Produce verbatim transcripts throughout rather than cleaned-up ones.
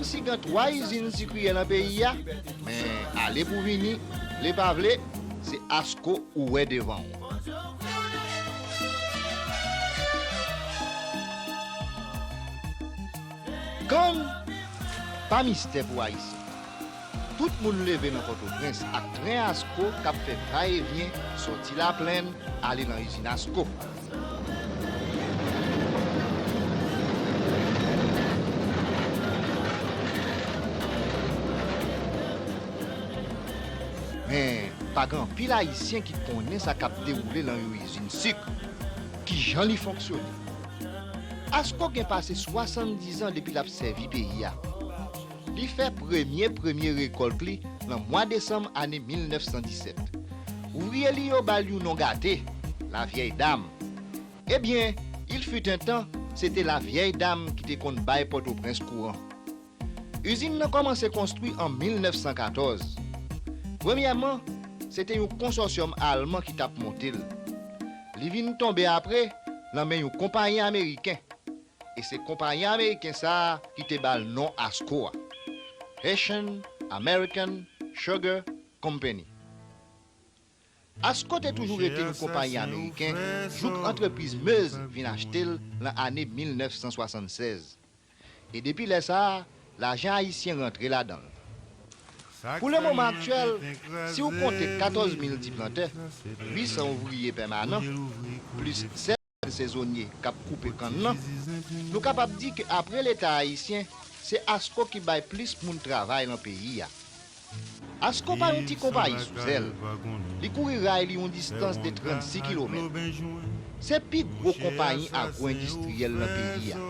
Ayiti gen twa izin sikriyè nan peyi a, men ale pou vini, vle pa vle, se Asco ou wè devan w. Kann pa mistè pou Ayisyen. Tout moun leve nan Pòtoprens ak tren Asco k ap fè vayevyen sòti Laplenn ale nan izin Asco. Men, pa gen anpil Ayisyen ki konnen sa k ap dewoule nan yon izin sik, kijan li fonksyone. Asco gen pase swasanndizan depi l ap sèvi peyi a. Li fè premye premye rekòlt li nan mwa desanm ane mil nèf san disèt. Ouvriye li yo ba l yon non gate, La Vieille Dame. Ebyen, il fut un temps, se te La Vieille Dame ki te konn bay Pòtoprens kouran. Izin nan kòmanse konstwi an mil nèf san katòz. Premyèman, se te yon konsòsyòm alman ki t ap monte l. Li vin tonbe apre nan men yon konpayi ameriken. E se konpayi ameriken sa a ki te ba l non Asco a, Haitian American Sugar Company. Asco te toujou rete yon konpayi ameriken jouk antrepriz Meuse vin achte l nan ane mil nèf san swasannsèz. E depi lè sa a, lajan ayisyen rantre ladan l. Pou lemoman aktyèl, si w konte katòz mil ti plantè, uit san ouvriye pèmanan, plis sèz sezonye k ap koupe kann nan, nou kapab di ke apre Leta ayisyen, se Asco ki bay plis moun travay nan peyi a. Asco pa yon ti konpayi sou zèl. Li kouri ray li yon distans de trannsis kilomèt. Se pi gwo konpayi agwo-endistriyèl nan peyi a.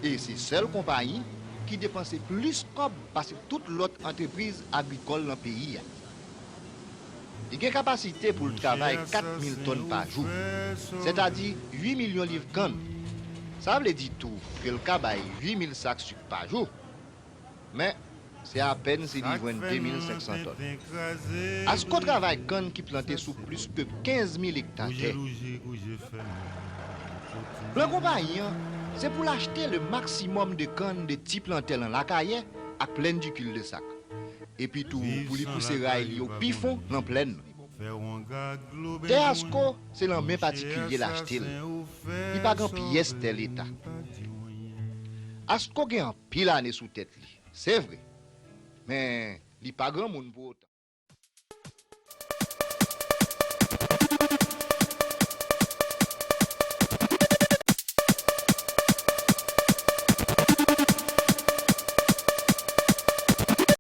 E se sèl konpayi ki depanse plis kòb pase tout lòt antrepriz agrikòl nan peyi a. Li gen kapasite pou l travay kat mil tòn pa jou, sètadi uit milyon liv kann. Sa vle di tou ke l ka bay uit mil sak sik pa jou. Men, se apèn si li jwenn de mil senk san tòn. Asco travay kann ki plante sou plis ke kenz mil ekta tè. Plan konpayi an, se pou l achte le maksimòm de kann de ti plantè nan Lakayè ak Plaine du Cul-de-Sac. Epi tou, pou li pouse ray li yo pi fon nan plèn nan. Tè Asco, se nan men patikilye l achte l. Li pa gen pyès tè Leta. Asco gen anpil ane sou tèt li, se vre. Men, li pa granmoun pou otan.